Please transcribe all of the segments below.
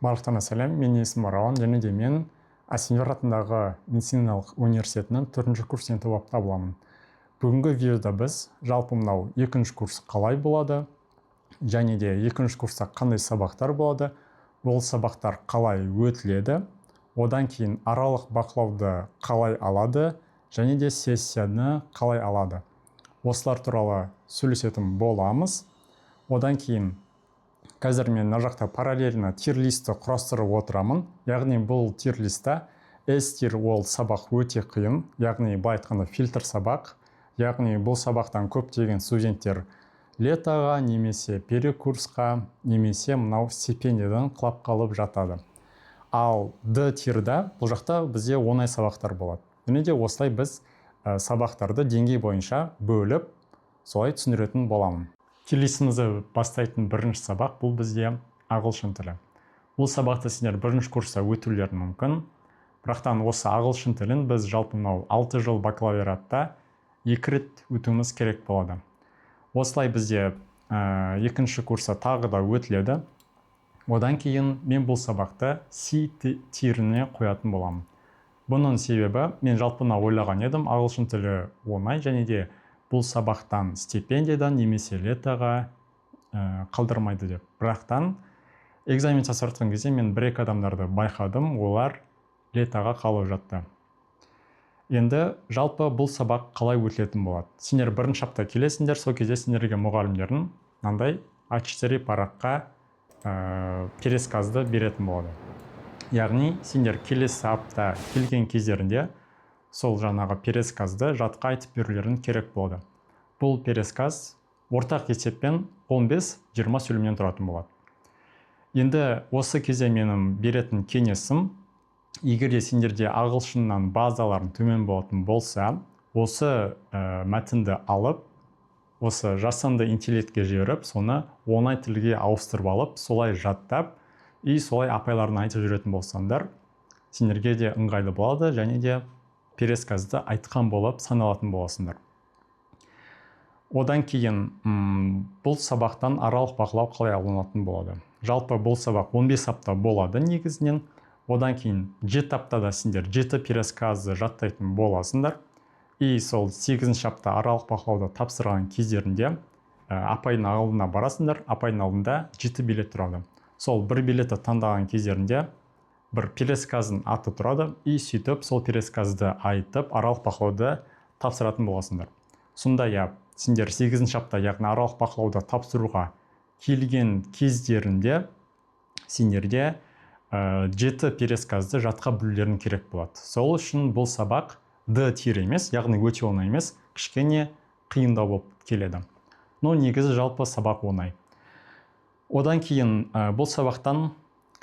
Барлықтарына сәлем! Менің есімім Рауан және де мен Асфендияров атындағы медициналық университетінің төртінші курс студенті болып табыламын. Бүгінгі видеода біз жалпы мынау екінші курс қалай болады және де екінші курста қандай сабақтар болады, ол сабақтар қалай өтіледі, одан кейін аралық бақылауды қалай алады және де сессияны қалай алады, осылар туралы сөйлесетін боламыз. Одан кейін қазір мен мына жақта параллельно tier list ті құрастырып отырамын. Яғни бұл tier list та S tier, ол сабақ өте қиын, яғни былай айтқанда, фильтр сабақ. Яғни бұл сабақтан көптеген студенттер лето ға немесе перекурс қа, немесе мынау стипендиядан құлап қалып жатады. Ал D tier да, бұл жақта бізде оңай сабақтар болады. Және де осылай біз сабақтарды деңгей бойынша бөліп, солай түсіндіретін боламын. Tier list імізді бастайтын бірінші сабақ бұл бізде ағылшын тілі. Бұл сабақты сендер бірінші курста өтулерің мүмкін. Бірақтан осы ағылшын тілін біз жалпы мынау 6 жыл бакалавриатта екі рет өтуіміз керек болады. Осылай бізде екінші курста тағы да өтіледі. Одан кейін мен бұл сабақты C tier іне қоятын боламын. Бұның себебі, мен жалпы мына ойлаған едім, ағылшын тілі оңай және де бұл сабақтан стипендиядан немесе лето ға қалдырмайды деп. Бірақтан экзамен тапсырып жатқан кезде мен бір екі адамдарды байқадым, олар лето ға қалып жатты. Енді жалпы бұл сабақ қалай өтілетін болады? Сендер бірінші апта келесіңдер, сол кезде сендерге мұғалімдерің мынандай А4 параққа пересказ ды беретін болады. Яғни сендер келесі апта келген кездерінде сол жаңағы пересказ ды жатқа айтып берулерің керек болады. Бұл пересказ ортақ есеппен 15-20 сөйлемнен тұратын болады. Енді осы кезде менің беретін кеңесім: егер де сендерде ағылшыннан базаларың төмен болатын болса, осы мәтінді алып, осы жасанды интеллектке жіберіп, соны оңай тілге ауыстырып алып, солай жаттап и солай апайларына айтып жүретін болсаңдар, сендерге де ыңғайлы болады және де пересказ ды айтқан болып саналатын боласыңдар. Одан кейін бұл сабақтан аралық бақылау қалай алынатын болады? Жалпы бұл сабақ 15 апта болады негізінен. Одан кейін 7 аптада сендер жеті пересказ ды жаттайтын боласыңдар. И сол сегізінші апта аралық бақылауды тапсырған кездерінде апайдың алдына барасыңдар. Апайдың алдында жеті билет тұрады. Сол бір билетті таңдаған кездерінде бір пересказ дың аты тұрады. И сөйтіп сол пересказ ды айтып, аралық бақылауды тапсыратын боласыңдар. Сондай ақ сендер сегізінші апта, яғни аралық бақылауды тапсыруға келген кездерінде, сендерде жеті пересказ ды жатқа білулерің керек болады. Сол үшін бұл сабақ D tier емес, яғни өте оңай емес, кішкене қиындау болып келеді. Но негізі жалпы сабақ оңай. Одан кейін бұл сабақтан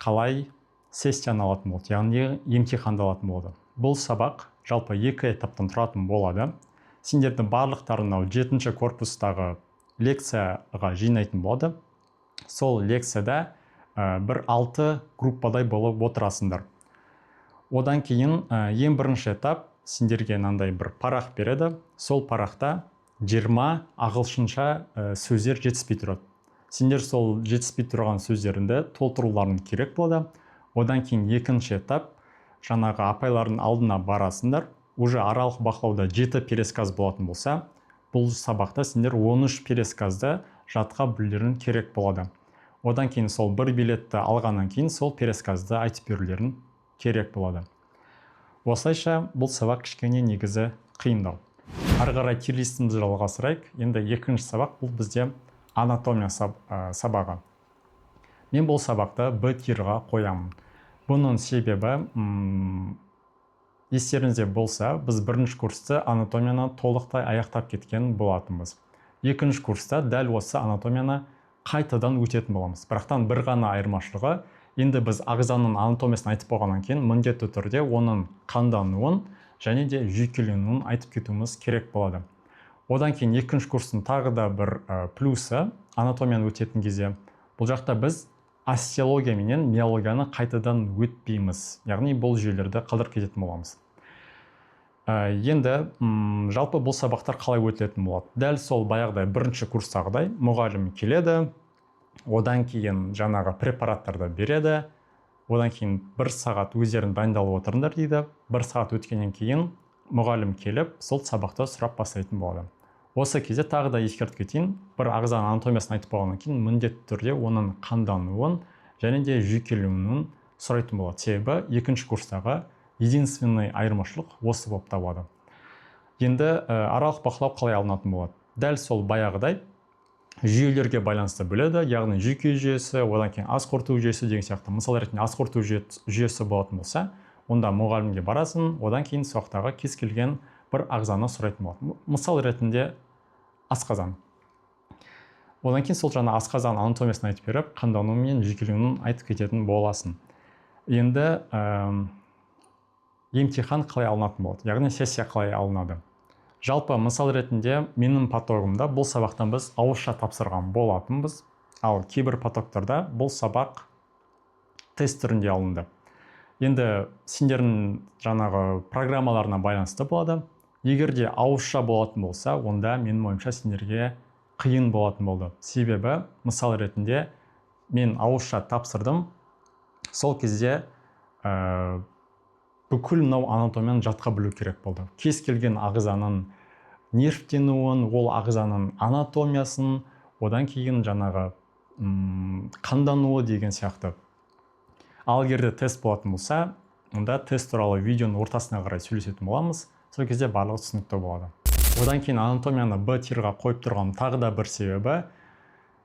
қалай сессияны алатын болды, яғни емтиханды алатын болды? Бұл сабақ жалпы екі этаптан тұратын болады. Сендердің барлықтарын мынау жетінші корпустағы лекцияға жинайтын болады. Сол лекцияда бір алты группадай болып отырасыңдар. Одан кейін ең бірінші этап: сендерге мынандай бір парақ береді. Сол парақта 20 ағылшынша сөздер жетіспей тұрады. Сендер сол жетіспей тұрған сөздеріңді толтыруларың керек болады. Одан кейін екінші этап: жаңағы апайлардың алдына барасыңдар. Уже аралық бақылауда жеті пересказ болатын болса, бұл сабақта сендер 13 пересказ ды жатқа білулерің керек болады. Одан кейін сол бір билетті алғаннан кейін сол пересказ ды айтып берулерің керек болады. Осылайша бұл сабақ кішкене негізі қиындау. Ары қарай tier list імізді жалғастырайық. Енді екінші сабақ бұл бізде анатомия сабағы. Мен бұл сабақты Б tier ға қоямын. Бұның себебі, естеріңізде болса, біз бірінші курсты анатомияны толықтай аяқтап кеткен болатынбыз. Екінші курста дәл осы анатомияны қайтадан өтетін боламыз. Бірақтан бір ғана айырмашылығы: енді біз ағзаның анатомиясын айтып болғаннан кейін, міндетті түрде оның қандануын және де жүйкеленуін айтып кетуіміз керек болады. Одан кейін екінші курстың тағы да бір плюсы: анатомияны өтетін кезде бұл жақта біз остеология менен миологияны қайтадан өтпейміз, яғни бұл жүйелерді қалдырып кететін боламыз. Енді жалпы бұл сабақтар қалай өтілетін болады? Дәл сол баяғыдай, бірінші курстағыдай мұғалім келеді, одан кейін жаңағы препараттарды береді. Одан кейін бір сағат өздерің дайындалып отырыңдар дейді. Бір сағат өткеннен кейін мұғалім келіп, сол сабақты сұрап бастайтын болады. Осы кезде тағы да ескертіп кетейін: бір ағзаның анатомиясын айтып болғаннан кейін міндетті түрде оның қандануын және де жүйкеленуін сұрайтын болады. Себебі екінші курстағы единственный айырмашылық осы болып табылады. Енді аралық бақылау қалай алынатын болады? Дәл сол баяғыдай жүйелерге байланысты бөледі, яғни жүйке жүйесі, одан кейін ас қорыту жүйесі деген сияқты. Мысал ретінде, ас қорыту жүйесі болатын болса, онда мұғалімге барасың, одан кейін сол жақтағы кез келген бір ағзаны сұрайтын болады, мысал ретінде, асқазан. Одан кейін сол жаңа асқазан анатомиясын айтып беріп, қандануы мен жүйкеленуін айтып кететін боласың. Енді емтихан қалай алынатын болады, яғни сессия қалай алынады? Жалпы, мысал ретінде, менің потогымда бұл сабақтан біз ауызша тапсырған болатынбыз, ал кейбір потоктарда бұл сабақ тест түрінде алынды. Енді сендердің жаңағы программаларына байланысты болады. Егер де ауызша болатын болса, онда менің ойымша, сендерге қиын болатын болды. Себебі, мысал ретінде, мен ауызша тапсырдым. Сол кезде бүкіл мынау анатомияны жатқа білу керек болды: кез келген ағзаның нервтенуін, ол ағзаның анатомиясын, одан кейін жаңағы қандануы деген сияқты. Ал егер де тест болатын болса, онда тест туралы видеоның ортасына қарай сөйлесетін боламыз. Сол кезде барлығы түсінікті болады. Одан кейін анатомияны Б тирға қойып тұрған тағы да бір себебі: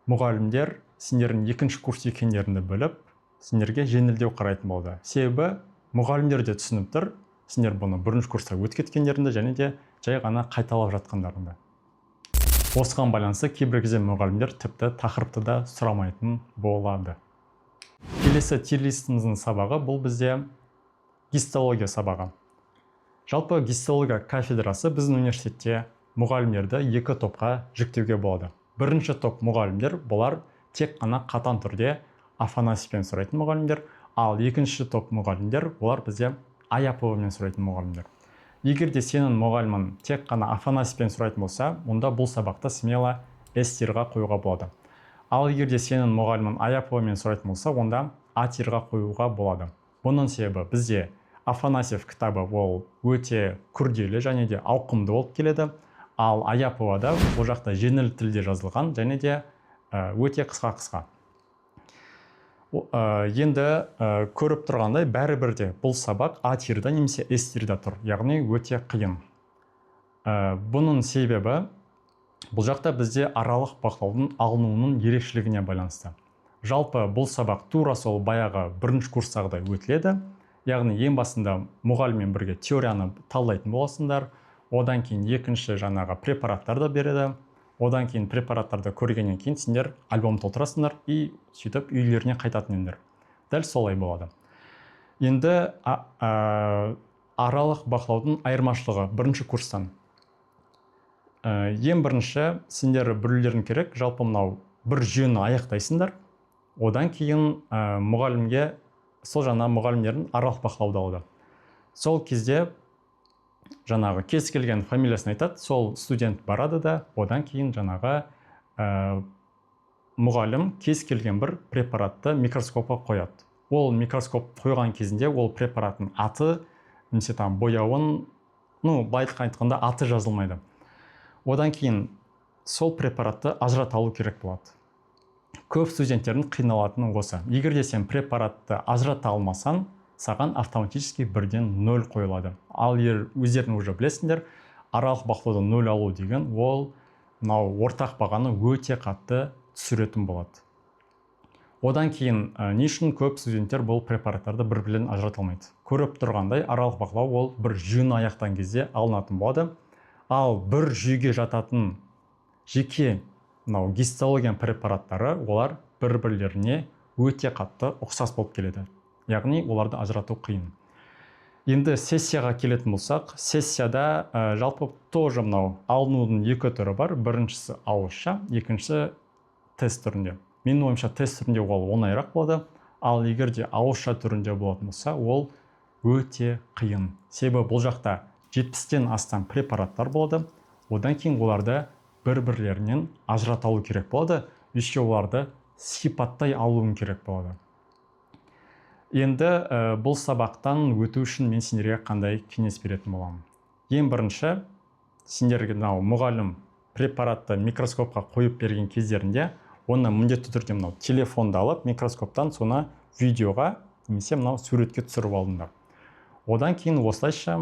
мұғалімдер сендердің екінші курс екендеріңді біліп, сендерге жеңілдеу қарайтын болды. Себебі мұғалімдер де түсініп тұр сендер бұны бірінші курста өтіп кеткендеріңді және де жай ғана қайталап жатқандарыңды. Осыған байланысты кейбір кезде мұғалімдер тіпті тақырыпты да сұрамайтын болады. Келесі tier листіміздің сабағы — бұл бізде гистология сабағы. Жалпы, гистология кафедрасы біздің университетте мұғалімдерді екі топқа жіктеуге болады. Бірінші топ мұғалімдер — бұлар тек қана қатаң түрде Афанасьевпен сұрайтын мұғалімдер, ал екінші топ мұғалімдер — олар бізде Аяповамен сұрайтын мұғалімдер. Егер де сенің мұғалімің тек қана Афанасьевпен сұрайтын болса, онда бұл сабақты смело С тирға қоюға болады. Ал егер де сенің мұғалімің Аяповамен сұрайтын болса, онда А тирға қоюға болады. Бұның себебі, бізде Афанасьев кітабы ол өте күрделі және де ауқымды болып келеді, ал Аяповада бұл жақта жеңіл тілде жазылған және де өте қысқа қысқа. Енді көріп тұрғандай, бәрібір де бұл сабақ А тирда немесе С тирда тұр, яғни өте қиын. Бұның себебі бұл жақта бізде аралық бақылаудың алынуының ерекшелігіне байланысты. Жалпы, бұл сабақ тура сол баяғы бірінші курстағыдай өтіледі, яғни ең басында мұғаліммен бірге теорияны талдайтын боласыңдар. Одан кейін екінші жаңағы препараттарды береді. Одан кейін препараттарды көргеннен кейін сендер альбом толтырасыңдар и сөйтіп үйлеріне қайтатын едіңдер. Дәл солай болады. Енді аралық бақылаудың айырмашылығы бірінші курстан. Ең бірінші сендер білулерің керек: жалпы, мынау бір жүйені аяқтайсыңдар, одан кейін мұғалімге, сол жаңа мұғалімдердің аралық бақылауды алды. Сол кезде жаңағы кез келген фамилиясын айтады, сол студент барады да, одан кейін жаңағы мұғалім кез келген бір препаратты микроскопқа қояды. Ол микроскоп қойған кезінде ол препараттың аты немесе там бояуын, ну, былай айтқанда, аты жазылмайды. Одан кейін сол препаратты ажырата алу керек болады. Көп студенттердің қиналатыны осы: егер де сен препаратты ажырата алмасаң, саған автоматически бірден нөл қойылады. Ал егер өздерің уже білесіңдер, аралық бақылауда нөл алу деген ол мынау ортақ бағаны өте қатты түсіретін болады. Одан кейін не үшін көп студенттер бұл препараттарды бір бірінен ажырата алмайды? Көріп тұрғандай, аралық бақылау ол бір жүйені аяқтаған кезде алынатын болады, ал бір жүйеге жататын жеке мынау гистология препараттары, олар бір бірлеріне өте қатты ұқсас болып келеді, яғни оларды ажырату қиын. Енді сессияға келетін болсақ, сессияда жалпы тоже мынау алынудың екі түрі бар: біріншісі ауызша, екіншісі тест түрінде. Менің ойымша, тест түрінде ол оңайырақ болады, ал егер де ауызша түрінде болатын болса, ол өте қиын. Себебі бұл жақта 70-тен астам препараттар болады. Одан кейін оларды бір бірлерінен ажырата алу керек болады, еще оларды сипаттай алуың керек болады. Енді бұл сабақтан өту үшін мен сендерге қандай кеңес беретін боламын? Ең бірінші, сендерге мынау мұғалім препаратты микроскопқа қойып берген кездерінде оны міндетті түрде мынау телефонды алып, микроскоптан соны видеоға немесе мынау суретке түсіріп алдыңдар. Одан кейін осылайша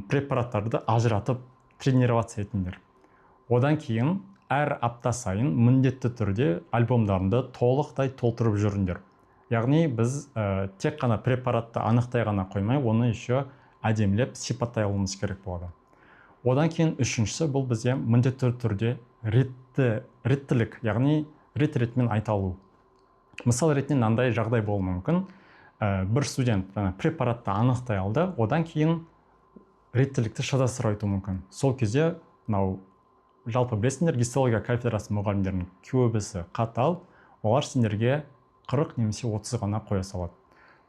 препараттарды ажыратып, тренироваться етіңдер. Одан кейін әр апта сайын міндетті түрде альбомдарыңды толықтай толтырып жүріңдер. Яғни біз тек қана препаратты анықтай ғана қоймай, оны еще әдемілеп сипаттай алуымыз керек болады. Одан кейін үшіншісі, бұл бізде міндетті түрде реттілік, яғни рет ретімен айта алу. Мысал ретінде мынандай жағдай болуы мүмкін: бір студент жаңа препаратты анықтай алды, одан кейін реттілікті шатастырып айтуы мүмкін. Сол кезде мынау, жалпы білесіңдер, гистология кафедрасы мұғалімдерінің көбісі қатал, олар сендерге 40 немесе 30 ғана қоя салады.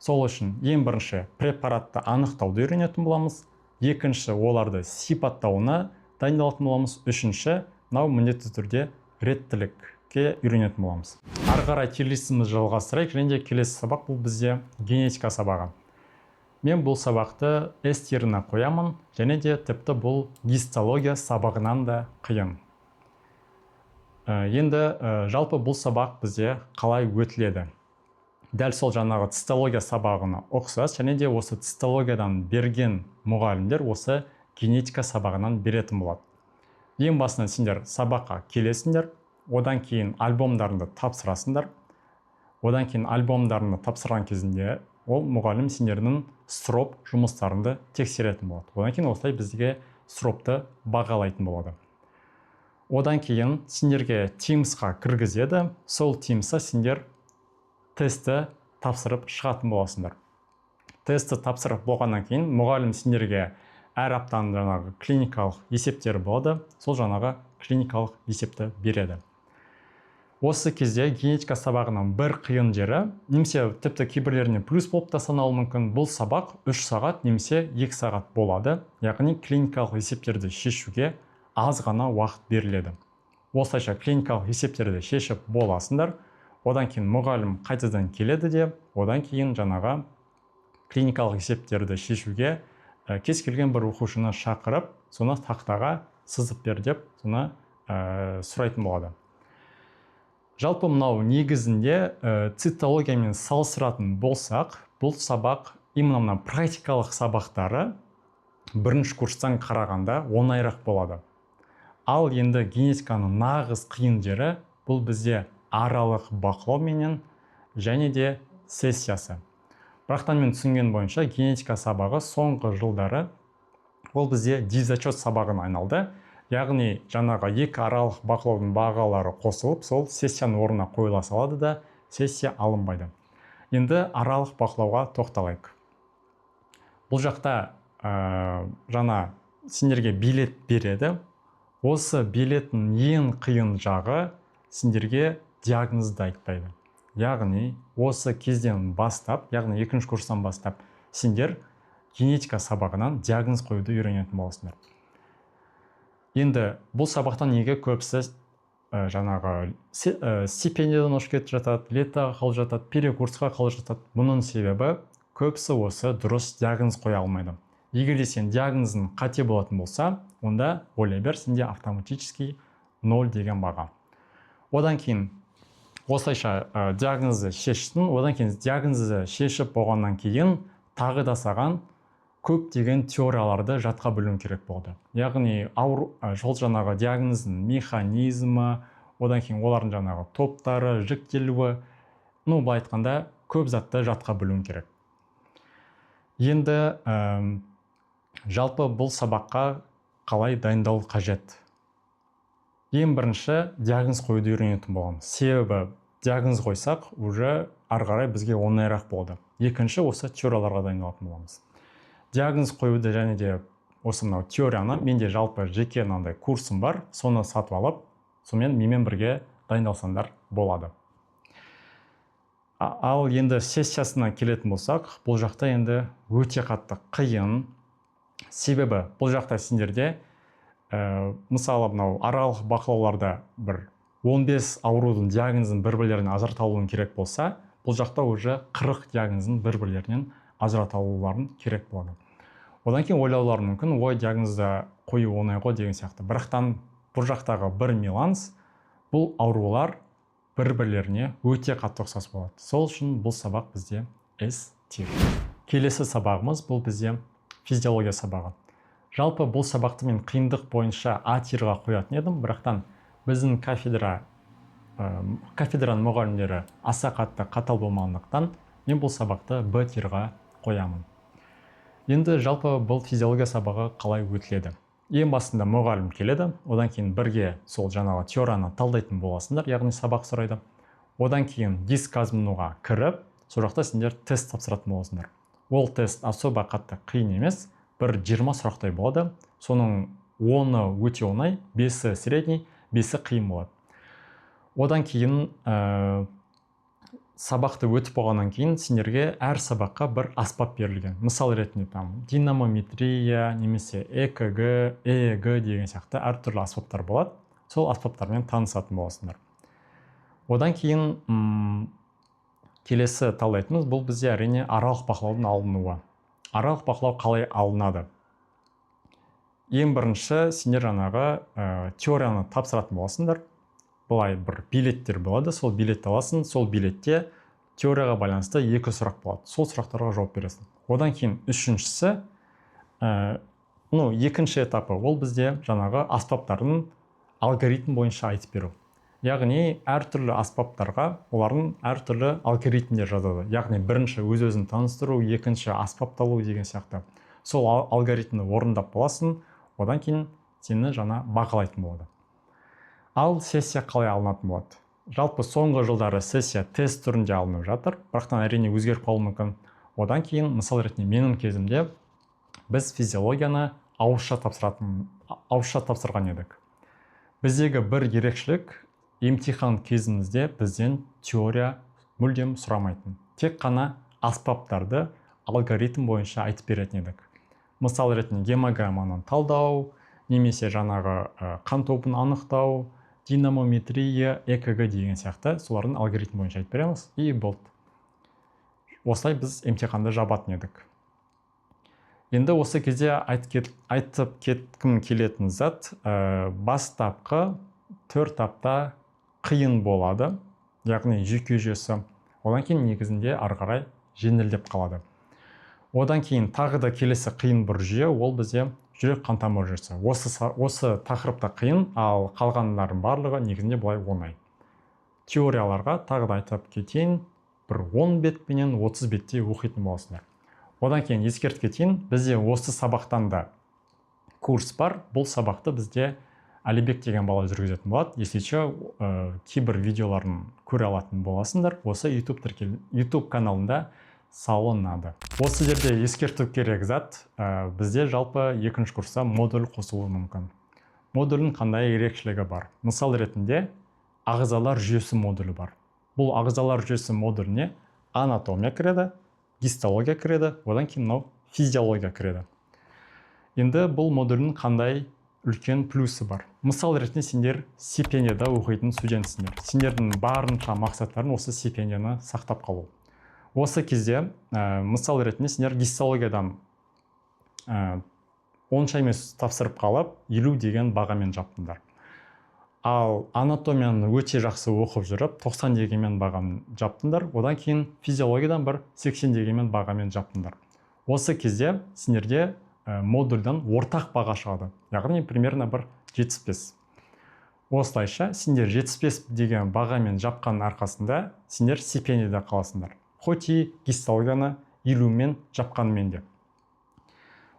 Сол үшін ең бірінші препаратты анықтауды үйренетін боламыз, екінші, оларды сипаттауына дайындалатын боламыз, үшінші, мынау міндетті түрде реттілікке үйренетін боламыз. Ары қарай tier list імізді жалғастырайық. Және де келесі сабақ, бұл бізде генетика сабағы. Мен бұл сабақты S tier іне қоямын және де тіпті бұл гистология сабағынан да қиын. Енді жалпы бұл сабақ бізде қалай өтіледі? Дәл сол жаңағы цитология сабағына ұқсас және де осы цитологиядан берген мұғалімдер осы генетика сабағынан беретін болады. Ең басынан сендер сабаққа келесіңдер, одан кейін альбомдарыңды тапсырасыңдар. Одан кейін альбомдарыңды тапсырған кезінде ол мұғалім сендердің сроп жұмыстарыңды тексеретін болады. Одан кейін осылай бізге сропты бағалайтын болады. Одан кейін сендерге Teams-қа кіргізеді. Сол Teams-та сендер тестті тапсырып шығатын боласыңдар. Тестті тапсырып болғаннан кейін мұғалім сендерге әр аптаның жаңағы клиникалық есептері болады, сол жаңағы клиникалық есепті береді. Осы кезде генетика сабағының бір қиын жері немесе тіпті кейбіреулеріне плюс болып та саналуы мүмкін, бұл сабақ 3 сағат немесе 2 сағат болады, яғни клиникалық есептерді шешуге аз ғана уақыт беріледі. Осылайша клиникалық есептерді шешіп боласыңдар. Одан кейін мұғалім қайтадан келеді де, одан кейін жаңағы клиникалық есептерді шешуге кез келген бір оқушыны шақырып, соны тақтаға сызып бер деп соны сұрайтын болады. Жалпы мынау негізінде цитологиямен салыстыратын болсақ, бұл сабақ, именно мына практикалық сабақтары бірінші курстан қарағанда оңайырақ болады. Ал енді генетиканың нағыз қиын жері, бұл бізде аралық бақылау менен және де сессиясы. Бірақтан мен түсінген бойынша, генетика сабағы соңғы жылдары ол бізде дизачет сабағына айналды, яғни жаңағы екі аралық бақылаудың бағалары қосылып, сол сессияның орнына қойыла салады да, сессия алынбайды. Енді аралық бақылауға тоқталайық. Бұл жақта жаңа сендерге билет береді. Осы билеттің ең қиын жағы, сендерге диагнозды айтпайды. Яғни осы кезден бастап, яғни екінші курстан бастап сендер генетика сабағынан диагноз қоюды үйренетін боласыңдар. Енді бұл сабақтан неге көбісі жаңағы стипендиядан ұшып кетіп жатады, лето ға қалып жатады, перекурсқа қалып жатады? Бұның себебі, көбісі осы дұрыс диагноз қоя алмайды. Егер де сен диагнозың қате болатын болса, онда ойлай бер, сенде автоматически ноль деген баға. Одан кейін осылайша диагнозды шештің. Одан кейін диагнозды шешіп болғаннан кейін тағы да саған көптеген теорияларды жатқа білуің керек болды. Яғни ауру сол жаңағы диагноздың механизмі, одан кейін олардың жаңағы топтары, жіктелуі, ну, былай айтқанда, көп затты жатқа білуің керек. Енді жалпы бұл сабаққа қалай дайындалу қажет? Ең бірінші диагноз қоюды үйренетін боламыз, себебі диагноз қойсақ, уже ары қарай бізге оңайырақ болды. Екінші, осы теорияларға дайындалатын боламыз. Диагноз қоюды және де осы мынау теорияны менде жалпы жеке мынандай курсым бар, соны сатып алып, сонымен менімен бірге дайындалсаңдар болады. Ал енді сессиясына келетін болсақ, бұл жақта енді өте қатты қиын. Себебі бұл жақта сендерде мысалы, мынау аралық бақылауларда бір 15 аурудың диагнозын бір бірлеріне ажырата алуың керек болса, бұл жақта сендер 10 аурудың диагнозын Бұл жақта уже 40 диагнозын бір бірлерінен ажырата алуларың керек болады. Одан кейін ойлаулары мүмкін: «Ой, диагнозды қою оңай ғой» деген сияқты. Бірақтан бұл жақтағы бір нюанс: бұл аурулар бір бірлеріне өте қатты ұқсас болады. Сол үшін бұл сабақ бізде С tier. Келесі сабағымыз — бұл бізде физиология сабағы. Жалпы бұл сабақты мен қиындық бойынша А tier ға қоятын едім, бірақтан біздің кафедраның мұғалімдері аса қатты қатал болмағандықтан, мен бұл сабақты Б tier ға қоямын. Енді жалпы бұл физиология сабағы қалай өтіледі? Ең басында мұғалім келеді, одан кейін бірге сол жаңағы теорияны талдайтын боласыңдар, яғни сабақ сұрайды. Одан кейін ДИС КазМНУ-ға кіріп, сол жақта сендер тест тапсыратын боласыңдар. Ол тест особо қатты қиын емес, бір 20 сұрақтай болады. Соның 10-ы өте оңай, 5-і средний, 5-і қиын болады. Одан кейін сабақты өтіп болғаннан кейін сендерге әр сабаққа бір аспап берілген. Мысал ретінде, там динамометрия немесе ЭКГ, ЭЭГ деген сияқты әртүрлі аспаптар болады. Сол аспаптармен танысатын боласыңдар. Одан кейін келесі талдайтынымыз — бұл бізде, әрине, аралық бақылаудың алынуы. Аралық бақылау қалай алынады? Ең бірінші сендер жаңағы теорияны тапсыратын боласыңдар. Былай бір билеттер болады, сол билетті аласың. Сол билетте теорияға байланысты екі сұрақ болады, сол сұрақтарға жауап бересің. Одан кейін үшіншісі, ну, екінші этапы — ол бізде жаңағы аспаптардың алгоритм бойынша айтып беру. Яғни әртүрлі аспаптарға олардың әртүрлі алгоритмдер жазады. Яғни бірінші өз өзін таныстыру, екінші аспапталу деген сияқты. Сол алгоритмді орындап боласың, одан кейін сені жаңа бағалайтын болады. Ал сессия қалай алынатын болады? Жалпы соңғы жылдары сессия тест түрінде алынып жатыр, бірақтан, әрине, өзгеріп қалуы мүмкін. Одан кейін, мысал ретінде, менің кезімде біз физиологияны ауызша тапсырған едік. Біздегі бір ерекшелік: емтихан кезімізде бізден теория мүлдем сұрамайтын, тек қана аспаптарды алгоритм бойынша айтып беретін едік. Мысал ретінде, гемограмманы талдау немесе жаңағы қан тобын анықтау, динамометрия, ЭКГ деген сияқты, солардың алгоритм бойынша айтып береміз и болды. Осылай біз емтиханды жабатын едік. Енді осы кезде айтып кеткім келетін зат: бастапқы 4 апта қиын болады, яғни жүйке жүйесі. Одан кейін негізінде ары қарай жеңілдеп қалады. Одан кейін тағы да келесі қиын бір жүйе — ол бізде жүрек қан тамыр жүйесі. Осы тақырыпта қиын, ал қалғандарының барлығы негізінде былай оңай. Теорияларға тағы да айтып кетейін, бір 10 бет пенен 30 беттей оқитын боласыңдар. Одан кейін ескертіп кетейін, бізде осы сабақтан да курс бар. Бұл сабақты бізде Әлібек деген бала жүргізетін болады. Если че, кейбір видеоларын көре алатын боласыңдар, осы YouTube каналында салынады. Осы жерде ескерту керек зат: бізде жалпы екінші курста модуль қосылуы мүмкін. Модульдің қандай ерекшелігі бар? Мысал ретінде, ағзалар жүйесі модулі бар. Бұл ағзалар жүйесі модуліне анатомия кіреді, гистология кіреді, одан кейін мынау физиология кіреді. Енді бұл модульдің қандай үлкен плюсы бар? Мысал ретінде, сендер стипендияда оқитын студентсіңдер. Сендердің барынша мақсаттарың — осы стипендияны сақтап қалу. Осы кезде мысал ретінде, сендер гистологиядан онша емес тапсырып қалып, 50 деген бағамен жаптыңдар, ал анатомияны өте жақсы оқып жүріп, 90 дегенмен бағамен жаптыңдар. Одан кейін физиологиядан бір 80 дегенмен бағамен жаптыңдар. Осы кезде сендерде модульдан ортақ баға шығады, яғни примерно бір 75. Осылайша сендер 75 деген бағамен жапқанның арқасында сендер стипендияда қаласыңдар, хоть и гистологияны 50-мен жапқанымен де.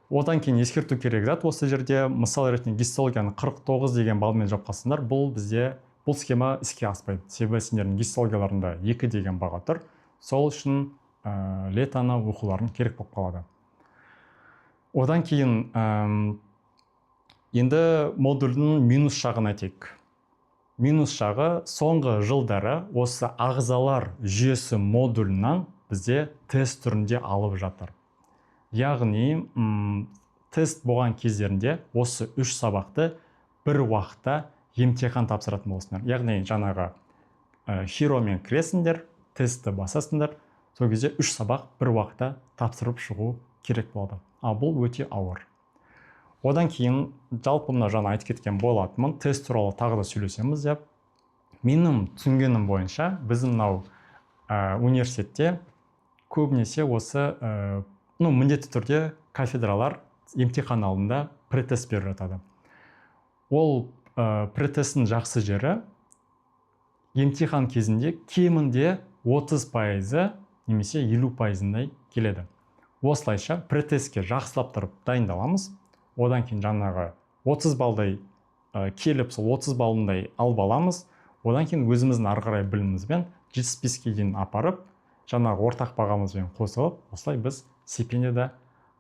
Одан кейін ескерту керек зат осы жерде: мысал ретінде, гистологияны 49 деген баллмен жапқансыңдар, бұл бізде бұл схема іске аспайды, себебі сендердің гистологияларында 2 деген баға тұр. Сол үшін летоны оқуларың керек болып қалады. Одан кейін енді модульдің минус жағын айтайық. Минус жағы: соңғы жылдары осы ағзалар жүйесі модулінен бізде тест түрінде алып жатыр. Яғни тест болған кездерінде осы үш сабақты бір уақытта емтихан тапсыратын боласыңдар. Яғни жаңағы хиромен кіресіңдер, Тестті басасыңдар, сол кезде үш сабақ бір уақытта тапсырып шығу керек болады, ал бұл өте ауыр. Одан кейін жалпы мына жаңа айтып кеткен болатынмын, тест туралы тағы да сөйлесеміз деп. Менің түсінгенім бойынша, біздің мынау университетте көбінесе осы ну, міндетті түрде кафедралар емтихан алдында претест беріп жатады. Ол претесттің жақсы жері, емтихан кезінде кемінде 30%-ы немесе 50%-ындай келеді. Осылайша претестке жақсылап тұрып дайындаламыз. Одан кейін жаңағы 30 балдай келіп, сол 30 балындай алып аламыз. Одан кейін өзіміздің ары қарай білімімізбен 75-ке дейін апарып, жаңағы ортақ бағамызбен қосылып, осылай біз стипендияда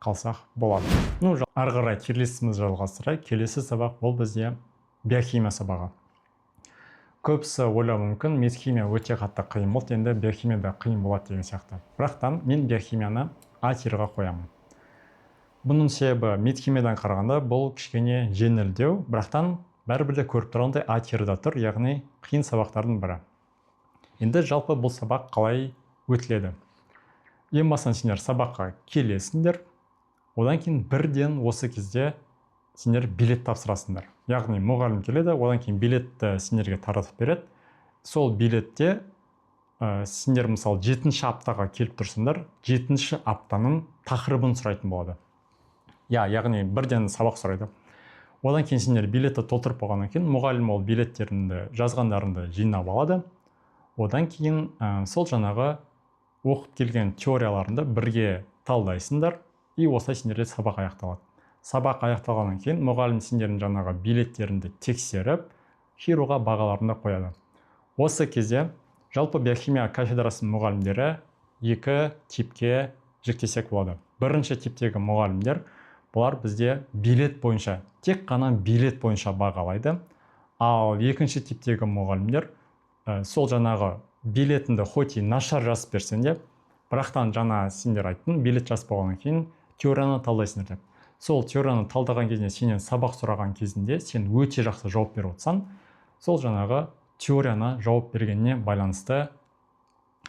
қалсақ болады. Ну, ары қарай tier list імізді жалғастырайық. Келесі сабақ ол бізде биохимия сабағы. Көбісі ойлауы мүмкін, медхимия өте қатты қиын болды, енді биохимия да қиын болады деген сияқты. Бірақтан мен биохимияны А tier ға қоямын. Бұның себебі, медхимиядан қарағанда бұл кішкене жеңілдеу, бірақтан бәрібір де көріп тұрғандай А tier да тұр, яғни қиын сабақтардың бірі. Енді жалпы бұл сабақ қалай өтіледі? Ең басынан сендер сабаққа келесіңдер. Одан кейін бірден осы кезде сендер билет тапсырасыңдар, яғни мұғалім келеді, одан кейін билетті сендерге таратып береді. Сол билетте сендер, мысалы, жетінші аптаға келіп тұрсыңдар, жетінші аптаның тақырыбын сұрайтын болады, иә, яғни бірден сабақ сұрайды. Одан кейін сендер билетті толтырып болғаннан кейін мұғалім ол билеттеріңді, жазғандарыңды жинап алады. Одан кейін сол жаңағы оқып келген теорияларыңды бірге талдайсыңдар, и осылай сендерде сабақ аяқталады. Сабақ аяқталғаннан кейін мұғалім сендердің жаңағы билеттеріңді тексеріп, хироға бағаларыңды қояды. Осы кезде жалпы биохимия кафедрасының мұғалімдері екі типке жіктесек болады. Бірінші типтегі мұғалімдер, бұлар бізде билет бойынша, тек қана билет бойынша бағалайды. Ал екінші типтегі мұғалімдер сол жаңағы билетіңді хоть и нашар жазып берсең де, бірақтан жаңа сендер айттың, билет жазып болғаннан кейін теорияны талдайсыңдар деп, сол теорияны талдаған кезінде сенен сабақ сұраған кезінде сен өте жақсы жауап беріп отырсаң, сол жаңағы теорияны жауап бергеніне байланысты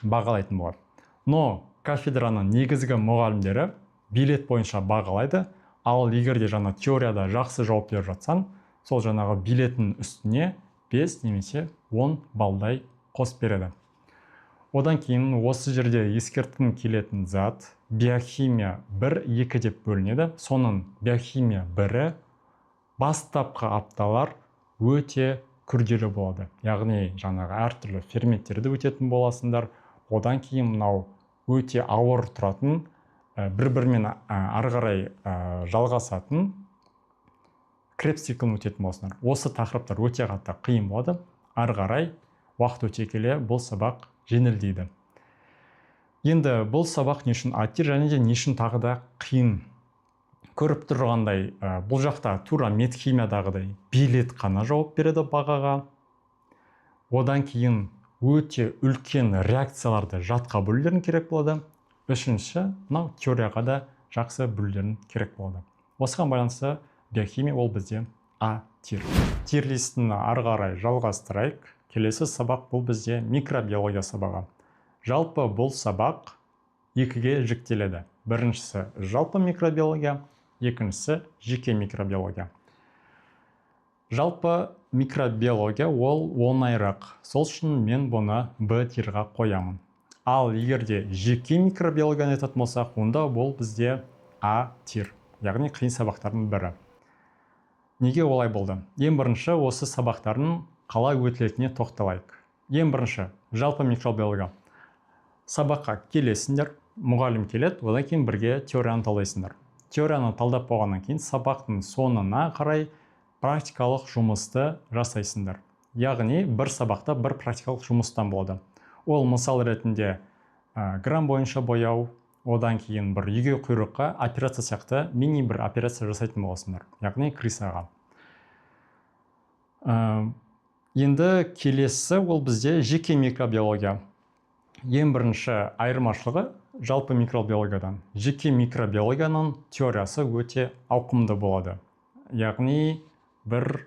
бағалайтын болады. Но кафедраның негізгі мұғалімдері билет бойынша бағалайды. Ал егер де жаңа теорияда жақсы жауап беріп жатсаң, сол жаңағы билеттің үстіне 5 немесе 10 балдай қосып береді. Одан кейін осы жерде ескерткім келетін зат: биохимия 1, 2 деп бөлінеді. Соның биохимия бірі бастапқы апталар өте күрделі болады, яғни жаңағы әртүрлі ферменттерді өтетін боласыңдар. Одан кейін мынау өте ауыр тұратын, бір бірімен ары қарай жалғасатын Кребс циклін өтетін боласыңдар. Осы тақырыптар өте қатты қиын болады. Ары қарай уақыт өте келе бұл сабақ жеңілдейді. Енді бұл сабақ не үшін А tier және де не үшін тағы да қиын? Көріп тұрғандай, бұл жақта тура медхимиядағыдай билет қана жауап береді бағаға. Одан кейін өте үлкен реакцияларды жатқа білулерің керек болады. Үшінші, мынау теорияға да жақсы білулерің керек болады. Осыған байланысты биохимия ол бізде А tier. Tier list ін ары қарай жалғастырайық. Келесі сабақ бұл бізде микробиология сабағы. Жалпы бұл сабақ екіге жіктеледі: біріншісі жалпы микробиология, екіншісі жеке микробиология. Жалпы микробиология ол оңайырақ, сол үшін мен бұны Б tier ға қоямын. Ал егер де жеке микробиологияны айтатын болсақ, онда бұл бізде А tier, яғни қиын сабақтардың бірі. Неге олай болды? Ең бірінші осы сабақтардың қалай өтілетініне тоқталайық. Ең бірінші жалпы микробиология: сабаққа келесіңдер, мұғалім келеді, одан кейін бірге теорияны талдайсыңдар. Теорияны талдап болғаннан кейін сабақтың соңына қарай практикалық жұмысты жасайсыңдар, яғни бір сабақта бір практикалық жұмыстан болады. Ол мысал ретінде грам бойынша бояу, одан кейін бір үйге құйрыққа операция сияқты мини бір операция жасайтын боласыңдар, яғни крыса ға. Енді келесі ол бізде жеке микробиология. Ең бірінші айырмашылығы жалпы микробиологиядан: жеке микробиологияның теориясы өте ауқымды болады, яғни бір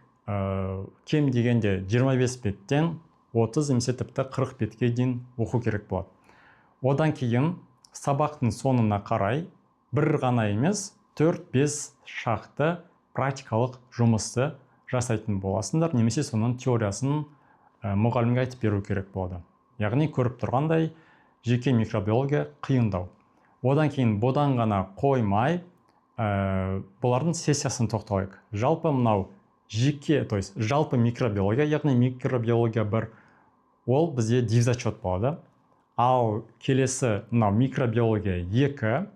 кем дегенде 25 беттен 30 немесе тіпті 40 бетке дейін оқу керек болады. Одан кейін сабақтың соңына қарай бір ғана емес, 4-5 шақты практикалық жұмысты жасайтын боласыңдар, немесе соның теориясын мұғалімге айтып беру керек болады. Яғни көріп тұрғандай, жеке микробиология қиындау. Одан кейін бұдан ғана қоймай, бұлардың сессиясын тоқталайық. Жалпы мынау жеке, то есть жалпы микробиология, яғни микробиология бір, ол бізде дивзачет болады. Ал келесі мынау микробиология 2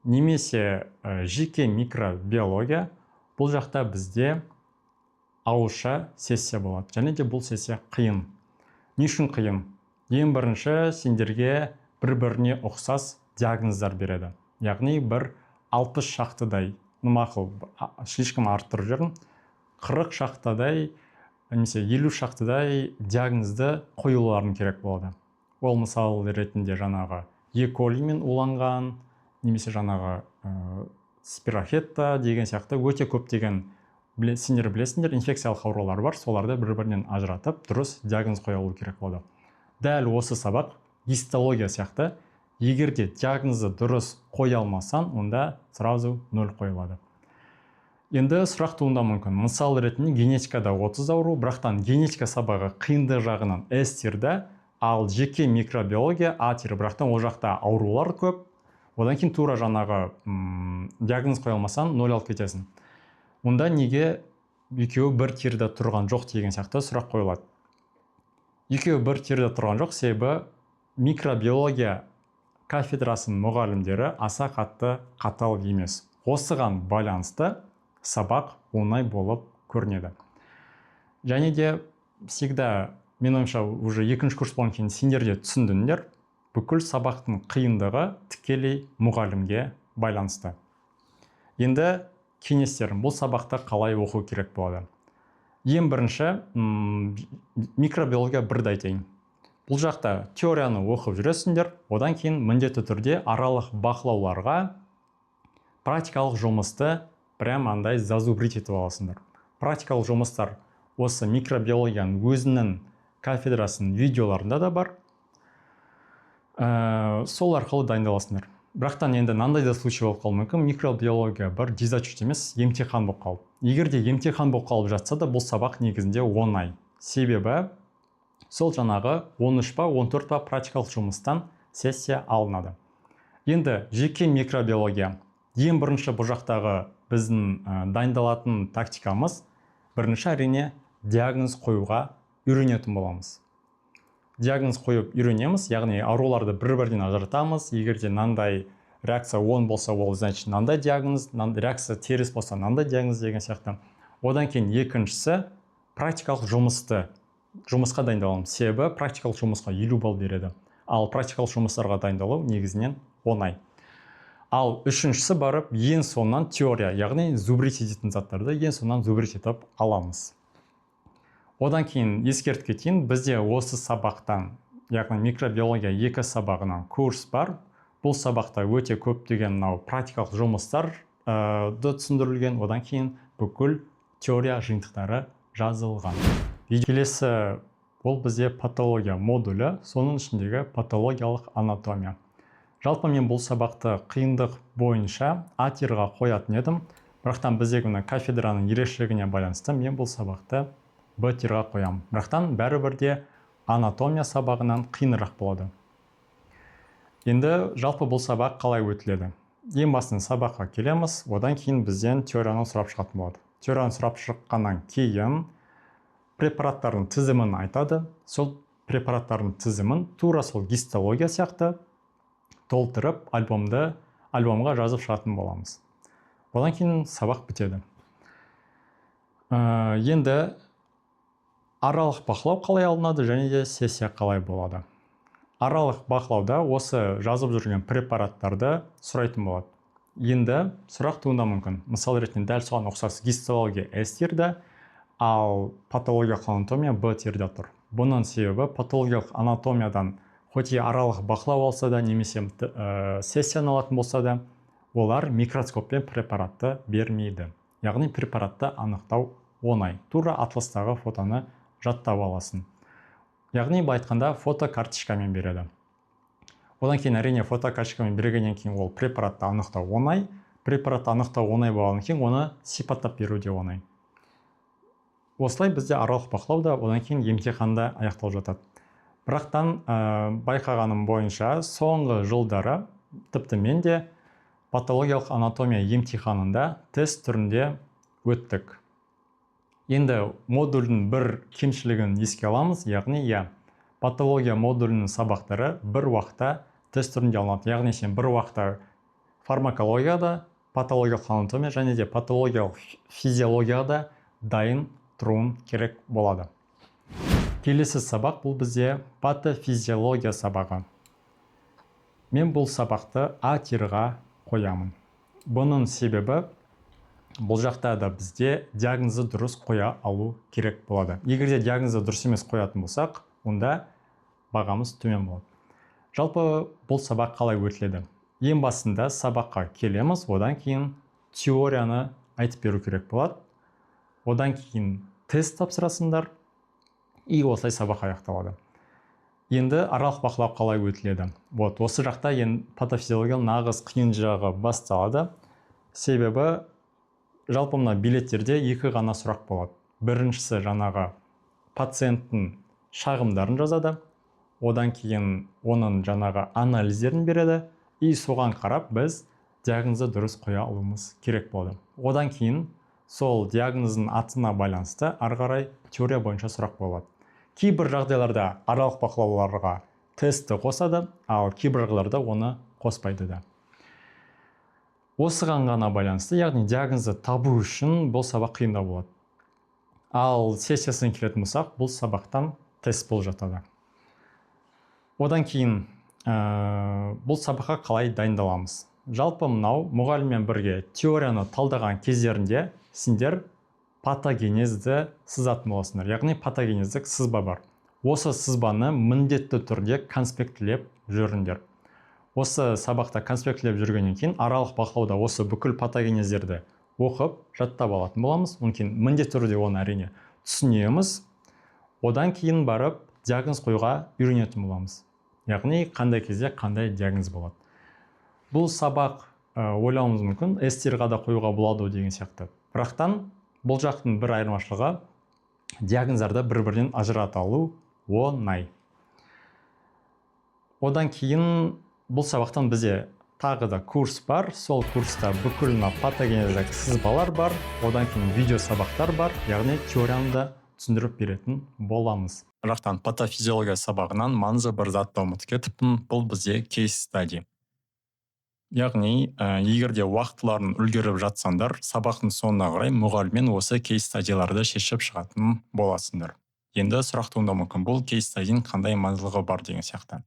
немесе жеке микробиология, бұл жақта бізде ауызша сессия болады. Және де бұл сессия қиын. Не үшін қиын? Ең бірінші, сендерге бір-біріне ұқсас диагноздар береді. Яғни бір 60 шақтыдай, ну мақұл, слишком арттырып жібердім, 40 шақтыдай немесе 50 шақтыдай диагнозды қоюларың керек болады. Ол мысал ретінде жаңағы Е. колимен уланған немесе жаңағы спирохета деген сияқты өте көптеген сендер білесіңдер, инфекциялық аурулар бар, соларды бір-бірінен ажыратып, дұрыс диагноз қоя алу керек болады. Дәл осы сабақ гистология сияқты, егер де диагнозды дұрыс қоя алмасаң, онда сразу 0 қойылады. Енді сұрақ туындауы мүмкін. Мысал ретінде, генетикада 30 ауру, бірақтан генетика сабағы қиындық жағынан С тирда, ал жеке микробиология А тир, бірақтан ол жақта аурулар көп. Одан кейін тура жаңағы диагноз қоя алмасаң, 0 алып кетесің. Онда неге екеуі бір тирда тұрған жоқ деген сияқты сұрақ қойылады. Екеуі бір тирда тұрған жоқ, себебі микробиология кафедрасының мұғалімдері аса қатты қатал емес. Осыған байланысты сабақ оңай болып көрінеді. Және де всегда, менің ойымша, уже екінші курс болғаннан кейін сендер де түсіндіңдер, бүкіл сабақтың қиындығы тікелей мұғалімге байланысты. Енді кеңестерім: бұл сабақты қалай оқу керек болады? Ең бірінші, микробиология бірді айтайын. Бұл жақта теорияны оқып жүресіңдер, одан кейін міндетті түрде аралық бақылауларға практикалық жұмысты прям андай зазубрить етіп аласыңдар. Практикалық жұмыстар осы микробиологияның өзінің кафедрасының видеоларында да бар. Сол арқылы дайындаласыңдар. Бірақтан енді мынандай да случай болып қалуы мүмкін: микробиология бір дизачет емес, емтихан болып қалып. Егер де емтихан болып қалып жатса да, бұл сабақ негізінде оңай, себебі сол жаңағы 13 па, 14 па практикалық жұмыстан сессия алынады. Енді жеке микробиология. Ең бірінші, бұл жақтағы біздің дайындалатын тактикамыз: бірінші, әрине, диагноз қоюға үйренетін боламыз. Диагноз қойып үйренеміз, яғни ауруларды бір бірден ажыратамыз. Егер де мынандай реакция оң болса, ол значит мынандай диагноз, реакция теріс болса, мынандай диагноз деген сияқты. Одан кейін екіншісі, практикалық жұмысқа дайындаламыз, себебі практикалық жұмысқа 50 балл береді, ал практикалық жұмыстарға дайындалу негізінен оңай. Ал үшіншісі, барып ең соңынан теория, яғни зубрить ететін заттарды ең соңынан зубрить етіп аламыз. Одан кейін ескертіп кетейін, бізде осы сабақтан, яғни микробиология екі сабағынан курс бар. Бұл сабақта өте көптеген мынау практикалық жұмыстар түсіндірілген, одан кейін бүкіл теория жиынтықтары жазылған. Келесі ол бізде патология модулі, соның ішіндегі патологиялық анатомия. Жалпы мен бұл сабақты қиындық бойынша А тирға қоятын едім, бірақтан біздегі мына кафедраның ерекшелігіне байланысты мен бұл сабақты Б тирға қоямын. Бірақтан бәрібір де анатомия сабағынан қиынырақ болады. Енді жалпы бұл сабақ қалай өтіледі? Ең басында сабаққа келеміз, одан кейін бізден теорияны сұрап шығатын болады. Теорияны сұрап шыққаннан кейін препараттардың тізімін айтады. Сол препараттардың тізімін тура сол гистология сияқты толтырып, альбомға жазып шығатын боламыз. Одан кейін сабақ бітеді. Енді аралық бақылау қалай алынады және де сессия қалай болады? Аралық бақылауда осы жазып жүрген препараттарды сұрайтын болады. Енді сұрақ туындауы мүмкін: мысал ретінде, дәл соған ұқсас гистология С тирда, ал патологиялық анатомия Б тирда тұр. Бұның себебі, патологиялық анатомиядан хоть и аралық бақылау алса да немесе сессияны алатын болса да, олар микроскоппен препаратты бермейді, яғни препаратты анықтау оңай, тура атластағы фотоны жаттап аласың, яғни былай айтқанда, фотокарточкамен береді. Одан кейін, әрине, фотокарточкамен бергеннен кейін ол препаратты анықтау оңай. Препаратты анықтау оңай болғаннан кейін оны сипаттап беру де оңай. Осылай бізде аралық бақылау да, одан кейін емтихан да аяқталып жатады. Бірақтан байқағаным бойынша, соңғы жылдары тіпті мен де патологиялық анатомия емтиханында тест түрінде өттік. Енді модульдің бір кемшілігін еске аламыз, яғни, иә, патология модулінің сабақтары бір уақытта тест түрінде алынады. Яғни сен бір уақытта фармакологияда, патологиялық анатомия және де патологиялық физиологияда дайын тұруың керек болады. Келесі сабақ бұл бізде патофизиология сабағы. Мен бұл сабақты А tier ға қоямын. Бұның себебі, бұл жақта да бізде диагнозды дұрыс қоя алу керек болады. Егер де диагнозды дұрыс емес қоятын болсақ, онда бағамыз төмен болады. Жалпы, бұл сабақ қалай өтіледі? Ең басында сабаққа келеміз, одан кейін теорияны айтып беру керек болады, одан кейін тест тапсырасыңдар, и осылай сабақ аяқталады. Енді аралық бақылау қалай өтіледі? Вот осы жақта енді патофизиологияның нағыз қиын жағы басталады. Себебі жалпы мына билеттерде екі ғана сұрақ болады. Біріншісі, жаңағы пациенттің шағымдарын жазады, одан кейін оның жаңағы анализдерін береді, и соған қарап біз диагнозды дұрыс қоя алуымыз керек болады. Одан кейін сол диагноздың атына байланысты ары қарай теория бойынша сұрақ болады. Кейбір жағдайларда аралық бақылауларға тестті қосады, ал кейбір жағдайларда оны қоспайды да. Осыған ғана байланысты, яғни диагнозды табу үшін бұл сабақ қиындау болады. Ал сессиясына келетін болсақ, бұл сабақтан тест болып жатады. Одан кейін бұл сабаққа қалай дайындаламыз? Жалпы, мынау мұғаліммен бірге теорияны талдаған кездерінде сендер патогенезді сызатын боласыңдар, яғни патогенездік сызба бар. Осы сызбаны міндетті түрде конспектілеп жүріңдер. Осы сабақта конспектілеп жүргеннен кейін аралық бақылауда осы бүкіл патогенездерді оқып, жаттап алатын боламыз. Одан кейін міндетті түрде оны, әрине, түсінеміз. Одан кейін барып диагноз қоюға үйренетін боламыз, яғни қандай кезде қандай диагноз болады. Бұл сабақ ойлауымыз мүмкін, С tier ға да қоюға болады деген сияқты. Бірақтан бұл жақтың бір айырмашылығы, диагноздарды бір бірінен ажырата алу оңай. Одан кейін бұл сабақтан бізде тағы да курс бар. Сол курста бүкіл мына патогенездік сызбалар бар, одан кейін видео сабақтар бар, яғни теорияны да түсіндіріп беретін боламыз. Жақтан патофизиология сабағынан маңызды бір затты ұмытып кетіппін. Бұл бізде case study. Яғни егер де уақытларын үлгеріп жатсаңдар, сабақтың соңына қарай мұғаліммен осы case study ларды шешіп шығатын боласыңдар. Енді сұрақ туындауы мүмкін, бұл case study ның қандай маңыздылығы бар деген сияқты.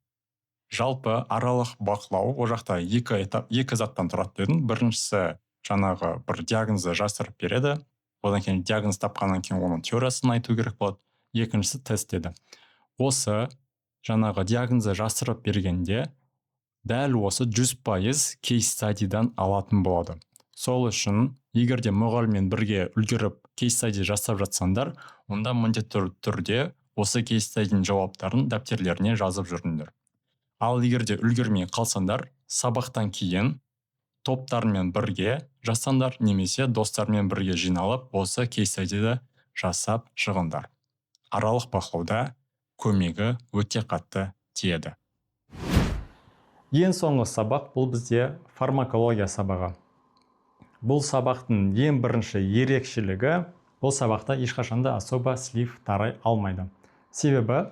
Жалпы, аралық бақылау ол жақта екі этап, екі заттан тұрады дедім. Біріншісі, жаңағы бір диагнозды жасырып береді, одан кейін диагноз тапқаннан кейін оның теориясын айту керек болады. Екіншісі тест деді. Осы жаңағы диагнозды жасырып бергенде дәл осы 100% case study дан алатын болады. Сол үшін егер де мұғаліммен бірге үлгеріп case study жасап жатсаңдар, онда міндетті түрде осы case study дің жауаптарын дәптерлеріне жазып жүріңдер. Ал егер де үлгермей қалсаңдар, сабақтан кейін топтармен бірге жазсаңдар немесе достармен бірге жиналып, осы case study ді жасап шығыңдар. Аралық бақылауда көмегі өте қатты тиеді. Ең соңғы сабақ бұл бізде фармакология сабағы. Бұл сабақтың ең бірінші ерекшелігі, бұл сабақта ешқашан да особо слив тарай алмайды. Себебі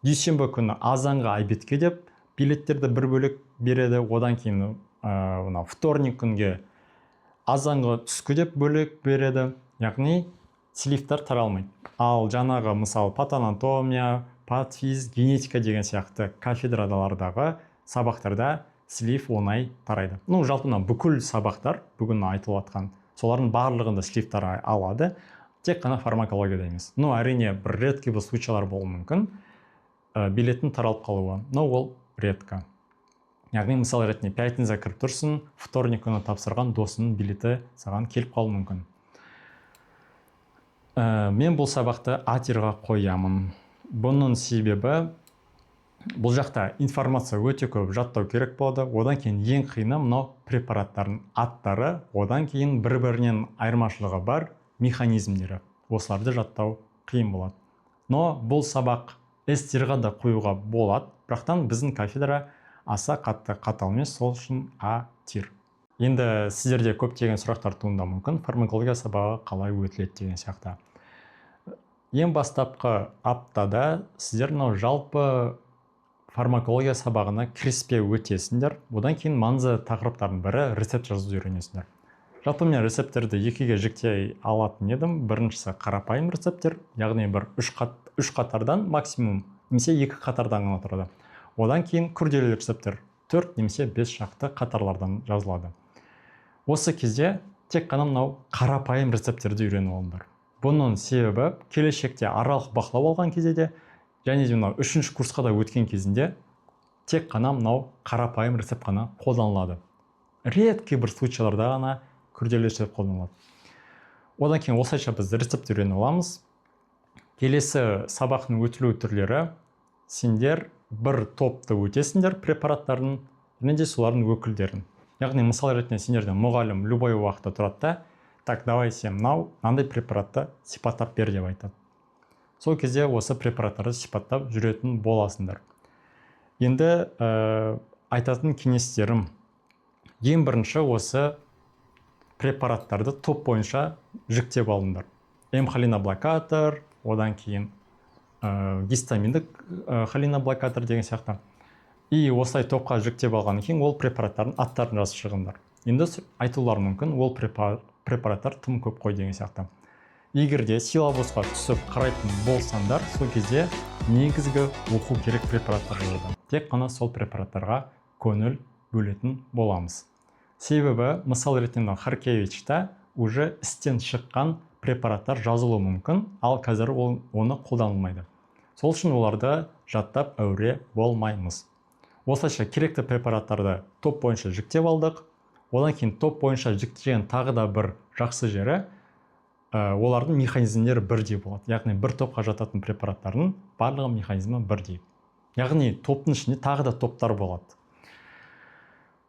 дүйсенбі күні азанғы обед ке деп билеттерді бір бөлек береді, одан кейін мынау вторник күнге азанғы түскі деп бөлек береді, яғни слив тар таралмайды. Ал жаңағы, мысалы, патанатомия, патфиз, генетика деген сияқты кафедралардағы сабақтарда слив оңай тарайды. Ну, жалпы, мына бүкіл сабақтар, бүгін айтылып жатқан, солардың барлығында слив тарай алады, тек қана фармакологияда емес. Ну, әрине, бір редкий бір случай лар болуы мүмкін, билеттің таралып қалуы, но ол редко. Яғни, мысал ретінде, пятница кіріп тұрсың, вторник күні тапсырған досыңның билеті саған келіп қалуы мүмкін. Мен бұл сабақты А tier ға қоямын. Бұның себебі, Бұл жақта информация өте көп, жаттау керек болады. Одан кейін ең қиыны мынау препараттардың аттары, одан кейін бір бірінен айырмашылығы бар механизмдері, осыларды жаттау қиын болады. Но бұл сабақ С-тирға да қоюға болады, бірақтан біздің кафедра аса қатты қатал емес, сол үшін А тир. Енді сіздерде көптеген сұрақтар туындауы мүмкін, фармакология сабағы қалай өтіледі деген сияқты. Ең бастапқы аптада сіздер мынау жалпы фармакология сабағына кіріспе өтесіңдер. Одан кейін маңызды тақырыптардың бірі рецепт жазуды үйренесіңдер. Жалпы мен рецепттерді екіге жіктей алатын едім. Біріншісі қарапайым рецепттер, яғни бір үш қатардан максимум немесе екі қатардан ғана тұрады. Одан кейін күрделі рецепттер төрт немесе бес шақты қатарлардан жазылады. Осы кезде тек қана мынау қарапайым рецепттерді үйреніп алыңдар. Бұның себебі, келешекте аралық бақылау алған кезде де және де мынау үшінші курсқа да өткен кезінде тек қана мынау қарапайым рецепт қана қолданылады. Редкий бір случайларда ғана күрделі рецепт қолданылады. Одан кейін осылайша біз рецепт үйреніп аламыз. Келесі сабақтың өтілу түрлері: сендер бір топты өтесіңдер препараттардың және де солардың өкілдерін. Яғни, мысал ретінде, сендерден мұғалім любой уақытта тұрады да: «Так, давай, сен мынау мынандай препаратты сипаттап бер», — деп айтады. Сол кезде осы препараттарды сипаттап жүретін боласыңдар. Енді айтатын кеңестерім: ең бірінші, осы препараттарды топ бойынша жіктеп алыңдар. М-холиноблокатор, одан кейін гистаминдік холиноблокатор деген сияқты. И осылай топқа жіктеп алғаннан кейін ол препараттардың аттарын жазып шығыңдар. Енді айтулары мүмкін, ол препараттар тым көп қой деген сияқты. Егер де силабусқа түсіп қарайтын болсаңдар, сол кезде негізгі оқу керек препараттар жазады. Тек қана сол препараттарға көңіл бөлетін боламыз. Себебі, мысал ретінде, мынау Харкевичта уже істен шыққан препараттар жазылуы мүмкін, ал қазір ол оны қолданылмайды. Сол үшін оларды жаттап әуре болмаймыз. Осылайша керекті препараттарды топ бойынша жіктеп алдық. Одан кейін топ бойынша жіктеген тағы да бір жақсы жері, олардың механизмдері бірдей болады. Яғни бір топқа жататын препараттардың барлығы механизмі бірдей, яғни топтың ішінде тағы да топтар болады.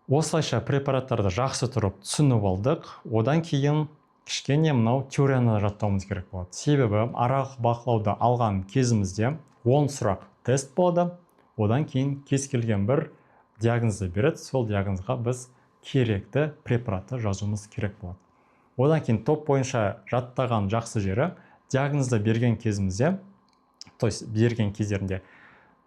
Осылайша препараттарды жақсы тұрып түсініп алдық. Одан кейін кішкене мынау теорияны жаттауымыз керек болады. Себебі аралық бақылауды алған кезімізде 10 сұрақ тест болады. Одан кейін кез келген бір диагнозды береді, сол диагнозға біз керекті препаратты жазуымыз керек болады. Одан кейін топ бойынша жаттаған жақсы жері, диагнозды берген кезімізде, то есть берген кездерінде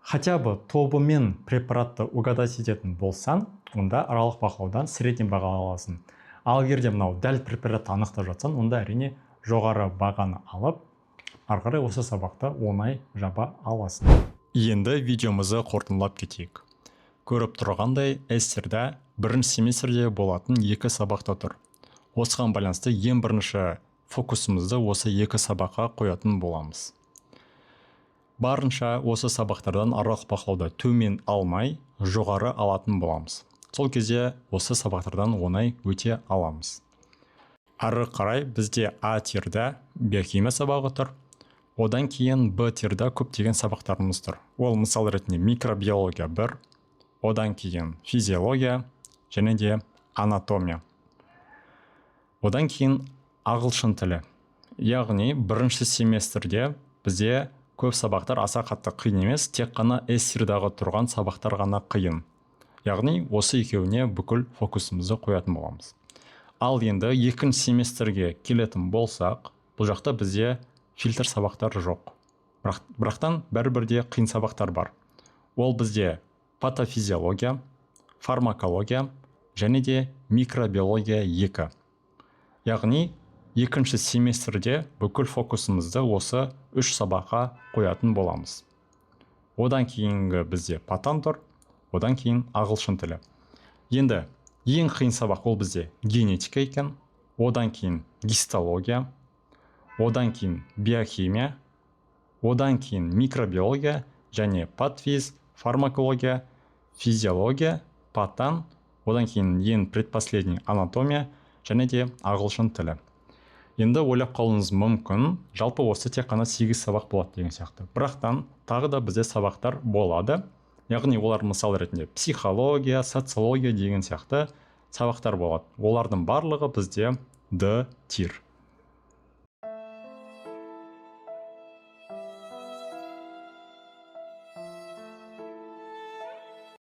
хотя бы тобымен препаратты угадать ететін болсаң, онда аралық бақылаудан средний баға аласың. Ал егер де мынау дәл препаратты анықтап жатсаң, онда, әрине, жоғары бағаны алып, ары қарай осы сабақты оңай жаба аласың. Енді видеомызды қорытындылап кетейік. Көріп тұрғандай, С-тирда бірінші семестрде болатын екі сабақта тұр. Осыған байланысты ең бірінші фокусымызды осы екі сабаққа қоятын боламыз. Барынша осы сабақтардан аралық бақылауда төмен алмай, жоғары алатын боламыз. Сол кезде осы сабақтардан оңай өте аламыз. Ары қарай бізде А тирда биохимия сабағы тұр. Одан кейін Б тирда көптеген сабақтарымыз тұр. Ол, мысал ретінде, микробиология бір, одан кейін физиология және де анатомия, одан кейін ағылшын тілі. Яғни бірінші семестрде бізде көп сабақтар аса қатты қиын емес, тек қана С-тирдағы тұрған сабақтар ғана қиын. Яғни осы екеуіне бүкіл фокусымызды қоятын боламыз. Ал енді екінші семестрге келетін болсақ, бұл жақта бізде фильтр сабақтар жоқ, бірақтан бәрібір де қиын сабақтар бар. Ол бізде патофизиология, фармакология және де микробиология 2. Яғни екінші семестрде бүкіл фокусымызды осы үш сабаққа қоятын боламыз. Одан кейінгі бізде патан тұр, одан кейін ағылшын тілі. Енді ең қиын сабақ ол бізде генетика екен, одан кейін гистология, одан кейін биохимия, одан кейін микробиология және патфиз, фармакология, физиология, патан, одан кейін ең предпоследний анатомия және де ағылшын тілі. Енді ойлап қалуыңыз мүмкін, жалпы осы тек қана сегіз сабақ болады деген сияқты. Бірақтан тағы да бізде сабақтар болады. Яғни олар, мысал ретінде, психология, социология деген сияқты сабақтар болады. Олардың барлығы бізде D tier.